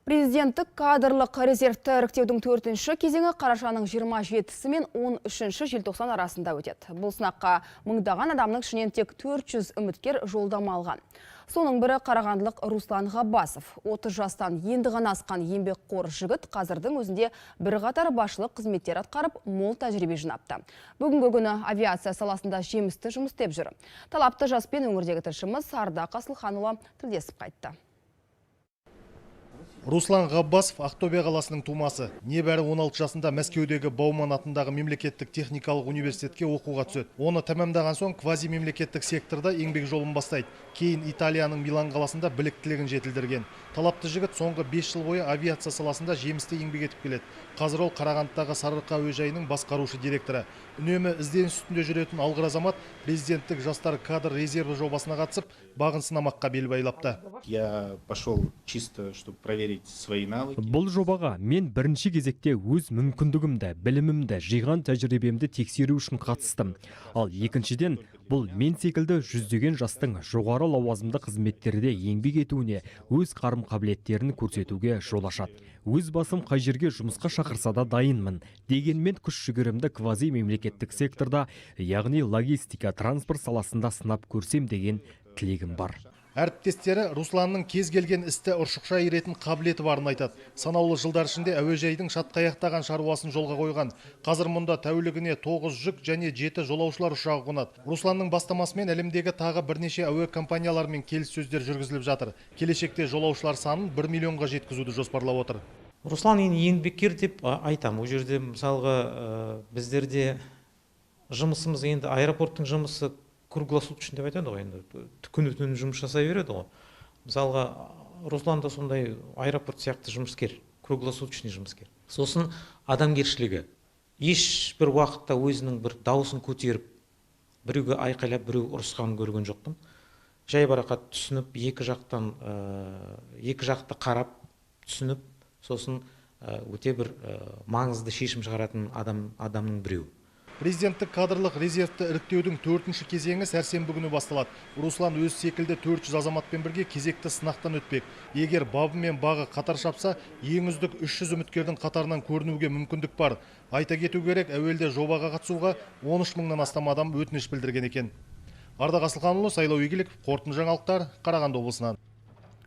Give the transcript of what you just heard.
Президенттік кадрлық резервті іріктеудің төртінші кезеңі қарашаның 27-сі мен 13 желтоқсан арасында өтеді. Бұл сынаққа мыңдаған адамның ішінен тек 400 үміткер жолдама алған. Соның бірі қарағандылық Руслан Ғаббасов. 30 жастан енді ғана асқан еңбекқор жігіт қазірдің өзінде бірқатар басшылық қызметтер атқарып, мол тәжірибе жинапты. Бүгінгі күні авиация саласында жемісті жұмыс істеп жүр. Талапты жаспен өңірдегі тілшіміз Ардақ Асылханұлы тілдесіп қайтты. Руслан Ғаббасов Ақтөбе қаласының тумасы. Небәрі 16 жасында Мәскеудегі Бауман атындағы мемлекеттік техникалық университетке оқуға түседі. Оны тәмамдаған соң квазимемлекеттік секторда еңбек жолын бастайды. Кейін Италияның Милан қаласында біліктілігін жетілдірген. Талапты жігіт соңғы 5 жыл бойы авиация саласында жемісті еңбек етіп келеді. Қазір ол Қарағандыдағы Сарыарқа әуежайының басқарушы директоры. Үнемі ізденіс үстінде жүретін алғыр азамат президенттік жастар кадр резерві жобасына қатысып, бағын сынамаққа бел байлапты. Я пошел чисто, чтобы проверить свои навыки. Бұл жобаға мен бірінші кезекте өз мүмкіндігімді, білімімді, жиған тәжірибемді тексеру үшін қатыстым. Ал екіншіден, бұл мен секілді жүздеген жастың жоғары лауазымды қызметтерде еңбек етуіне, өз қарым қабілеттерін көрсетуге жол ашады. Өз басым қай жерге жұмысқа шақырса да дайынмын. Дегенмен күш жігерімді квази мемлекеттік секторда, яғни логистика, транспорт саласында сынап көрсем деген тілегім бар. Әріптестері Русланның кез келген істі ұршықша иіретін қабілеті барын айтады. Санаулы жылдар ішінде әуежайдың шатқаяқтаған шаруасын жолға қойған. Қазір мұнда тәулігіне 9 жүк және 7 жолаушылар ұшағы қонады. Русланның бастамасымен әлемдегі тағы бірнеше әуе компанияларымен келіссөздер жүргізіліп жатыр. Келешекте жолаушылар санын 1 миллионға жеткізуді жоспарлап отыр. Руслан енді еңбеккер деп айтамын. Ол жерде, мысалға, біздерде жұмысымыз, енді аэропорттың жұмысы круглосуточный деп айтады ғой, енді күні түні жұмыс жасай береді ғой. Мысалға, Руслан да сондай аэропорт сияқты жұмыскер, круглосуточный жұмыскер. Сосын адамгершілігі, ешбір уақытта өзінің бір дауысын көтеріп, біреуге айқайлап, біреу ұрысқанын көрген жоқпын. Жайбарақат түсініп, екі жақтан, екі жақты қарап түсініп, сосын өте бір маңызды шешім шығаратын адамның біреуі. Президенттік кадрлық резервті іріктеудің төртінші кезеңі сәрсенбі күні басталады. Руслан өз секілді 400 азаматпен бірге кезекті сынақтан өтпек. Егер бабы мен бағы қатар шапса, ең үздік 300 үміткердің қатарынан көрінуге мүмкіндік бар. Айта кету керек, әуелде жобаға қатысуға 13 мыңнан астам адам өтініш білдірген екен. Ардақ Асылханұлы, Сайлау Игіліков, «Қорытынды жаңалықтар», Қарағанды облысынан.